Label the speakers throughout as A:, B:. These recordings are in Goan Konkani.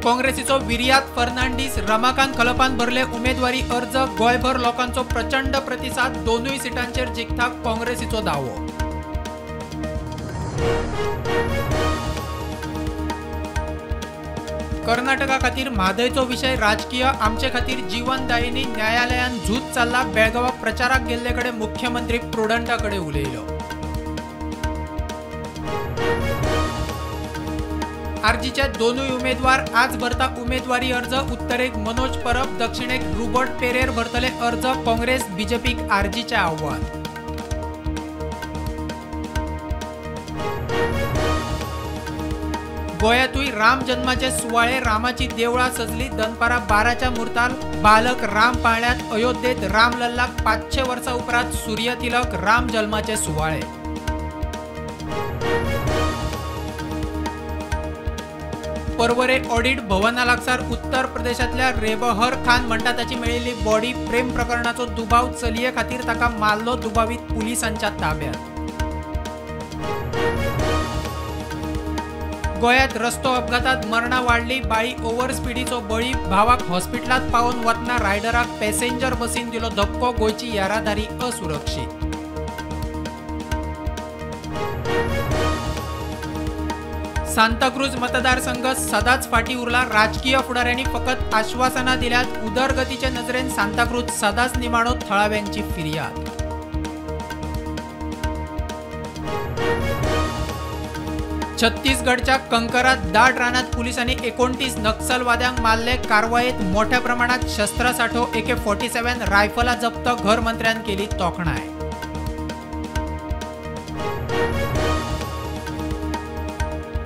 A: काँग्रेसीचो विरियात फर्नांडीस रमाकांत खलपान भरले उमेदवारी अर्ज. गोंयभर लोकांचो प्रचंड प्रतिसाद. दोनूय सिटांचेर जिखता काँग्रेसीचो दावो. कर्नाटका खातीर म्हादयचो विशय राजकीय, आमचे खातीर जीवनदायिनी. न्यायालयान झूज चल्ला. बेळगांवां प्रचाराक गेल्ले कडेन मुख्यमंत्री प्रुडंटा कडेन उलयलो. आरजीचे दोनूय उमेदवार आज भरता उमेदवारी अर्ज. उत्तरेक मनोज परब, दक्षिणेक रुबर्ट पेरेर भरतले अर्ज. काँग्रेस बीजेपीक आरजीचें आव्हान. गोंयांतूय राम जन्माचे सुवाळे. रामाची देवळां सजली. दनपारां 12च्या मुहूर्तार बालक राम पाळण्यांत. अयोध्येत रामलल्लाक 500 वर्सां उपरांत सूर्यतिलक. राम जल्माचे सुवाळे. पर्वरे ऑडिट भवना लागसार उत्तर प्रदेशांतल्या रेबहर खान म्हणटा ताची मेळिल्ली बॉडी. प्रेम प्रकरणाचो दुबाव. चलये खातीर ताका मारलो. दुबावीत पुलिसांच्या ताब्यात. गोंयांत रस्तो अपघातात मरणां वाडली. बाळी ओव्हर स्पिडीचो बळी. भावाक हॉस्पिटलांत पावोवन वतना रायडराक पॅसेंजर बसीन दिलो धपको. गोंयची येरादारी असुरक्षीत. सांताक्रूज मतदारसंघ सदांच फाटीं उरला. राजकीय फुडाऱ्यांनी फकत आश्वासनां दिल्यात. उदरगतीचे नजरेन सांताक्रूज सदांच निमाणो. थळाव्यांची फिर्याद. छत्तीसगडच्या कंकरात दाट रानात पुलिसांनी 29 नक्षलवाद्यांक मारले. कारवायेत मोठ्या प्रमाणात शस्त्रसाठो, AK-47 रायफलां जप्त. घरमंत्र्यान केली तोखणाय.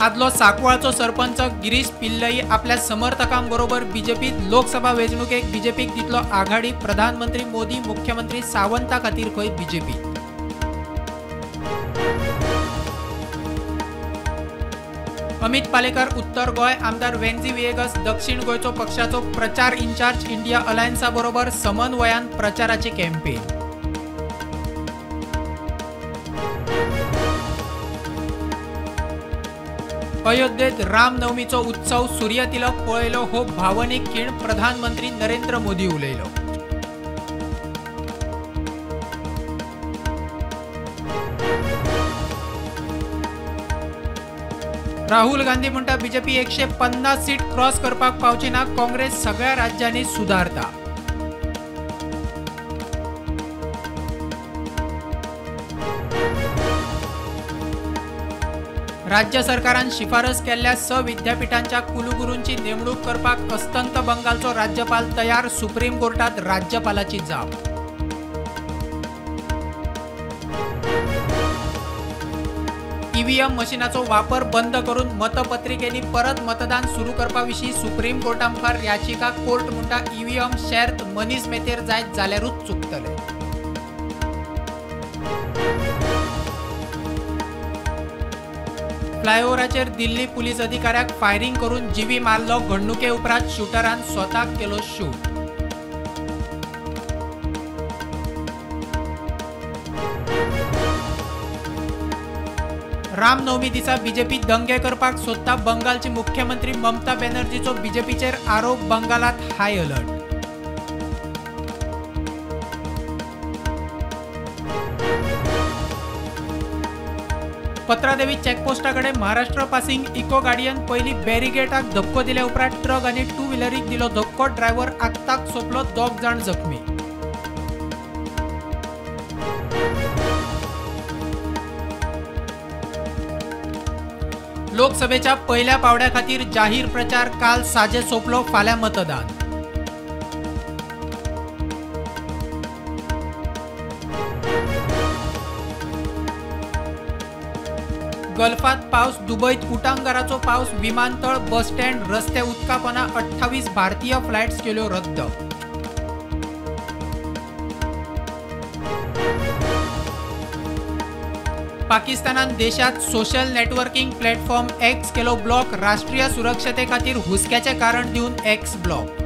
A: आदलो सांकवाळचो सरपंच गिरीश पिल्लई आपल्या समर्थकांबरोबर बीजेपीत. लोकसभा वेंचणुकेक बीजेपीक दितलो आघाडी. प्रधानमंत्री मोदी, मुख्यमंत्री सावंता खातीर खंय बीजेपी. अमित पालेकर उत्तर गोंय, आमदार वेन्झी व्हिएगस दक्षिण गोंयचो पक्षाचो प्रचार इन्चार्ज. इंडिया अलायन्सा बरोबर समन्वयान प्रचाराची कॅम्पेन. अयोध्येत रामनवमीचो उत्सव. सूर्यतिलक पळयलो हो भावनीक खीण. प्रधानमंत्री नरेंद्र मोदी उलयलो. राहुल गांधी म्हणटा बीजेपी 150 सीट क्रॉस करपाक पावची ना. काँग्रेस सगळ्या राज्यांनी सुदारता. राज्य सरकारान शिफारस केल्ल्या 6 विद्यापीठांच्या कुलगुरूंची नेमणूक करपाक अस्तंत बंगालचो राज्यपाल तयार. सुप्रीम कोर्टात राज्यपालाची जाप. ईव्हीएम मशीनाचो वापर बंद करून मतपत्रिकेंनी परत मतदान सुरू करपा विशीं सुप्रीम कोर्टा मुखार याचिका. कोर्ट म्हणटा ईव्हीएम शेर्त मनीस मेतेर जायत जाल्यारूच चुकतले. फ्लायओव्हराचेर दिल्ली पुलीस अधिकाऱ्याक फायरिंग करून जिवी मारलो. घडणुके उपरांत शूटरान स्वताक केलो शूट. रामनवमी दिसा बीजेपी दंगे करपाक सोदता. बंगालची मुख्यमंत्री ममता बॅनर्जीचो बीजेपीचेर आरोप. बंगालात हाय अलर्ट. पत्रादेवी चेकपोस्टा कडेन महाराष्ट्र पासिंग इको गाडयेन पयली बॅरिगेटाक धपको दिल्या उपरांत ट्रक आनी टू व्हिलरीक दिलो धपको. ड्रायव्हर आक्ताक सोंपलो. 2 जाण जखमी. लोकसभेच्या पहिल्या पावड्या खातीर जाहीर प्रचार काल साजे सोंपलो. फाल्यां मतदान. गल्फात पावस, दुबईत उटांगाराचो पावस. विमानतळ, बस स्टँड, रस्ते उदकापना. 28 भारतीय फ्लायट्स केल्यो रद्द. पाकिस्तानान देशात सोशल नेटवर्किंग प्लॅटफॉर्म एक्स केलो ब्लॉक. राष्ट्रीय सुरक्षते खातीर हुस्क्याचें कारण दिवन एक्स ब्लॉक.